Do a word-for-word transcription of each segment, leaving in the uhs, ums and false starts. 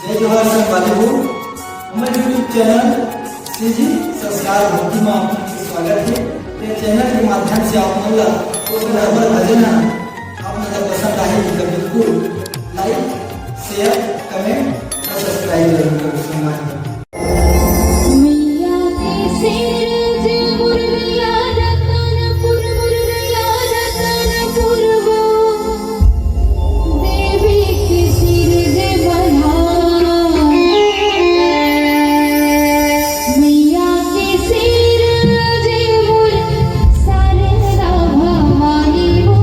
जय जोहार संगवारी हो, हमर YouTube चैनल सीजी संस्कार भक्ति में आप मन के स्वागत हे। ये चैनल के माध्यम से आप मन ला ओकर हमर भजन ह आप मन ला पसंद आही त बिल्कुल like, share, comment और subscribe जरूर करो संगवारी हो। मैया के सिर जे मुरलिया रतनपुर, मुरलिया रतनपुर वो। देवी के सिर जे बढ़ा। मैया के सिर जे मुर शारदा भवानी वो।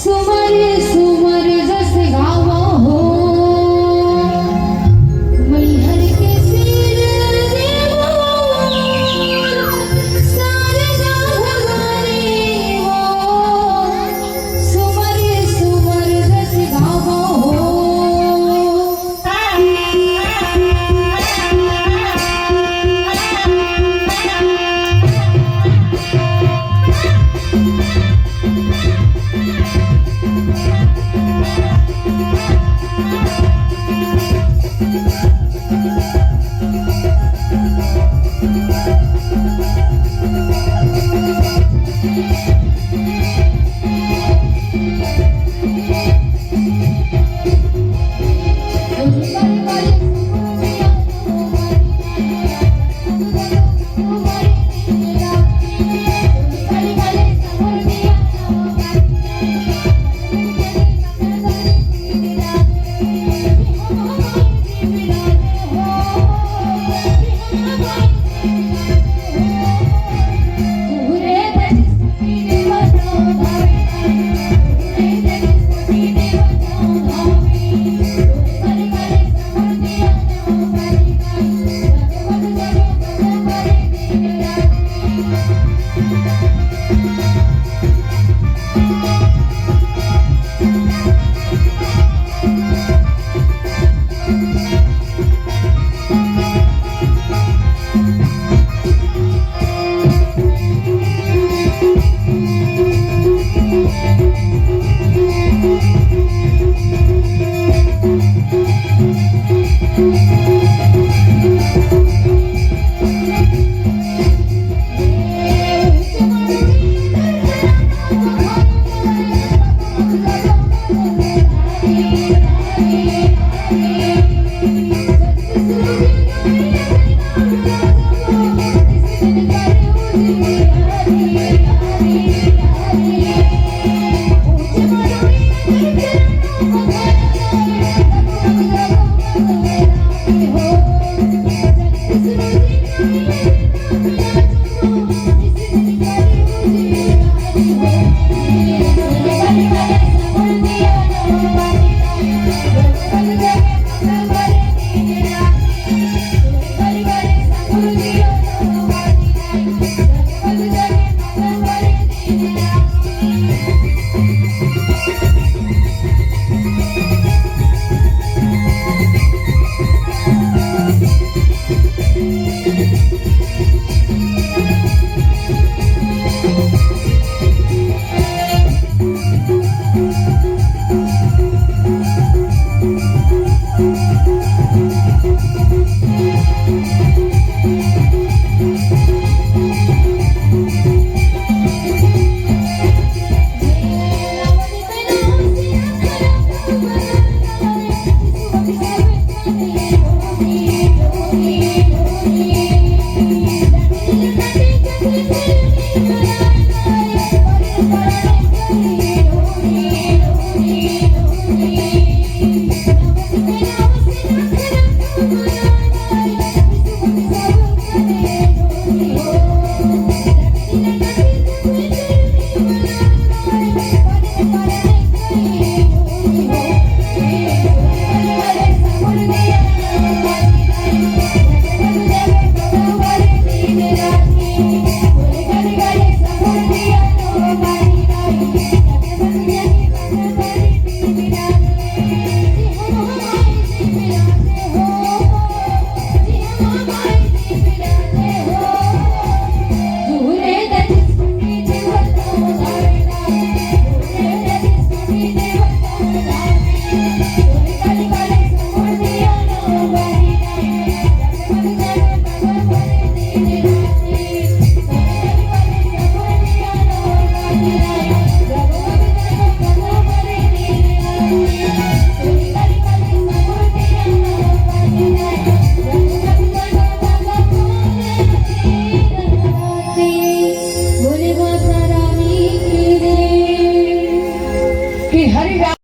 सुमर सुमर जस गावो हो, मैहर के सिर देवो, शारदा भवानी हो। सुमर सुमर जस गावो हो। हरि राम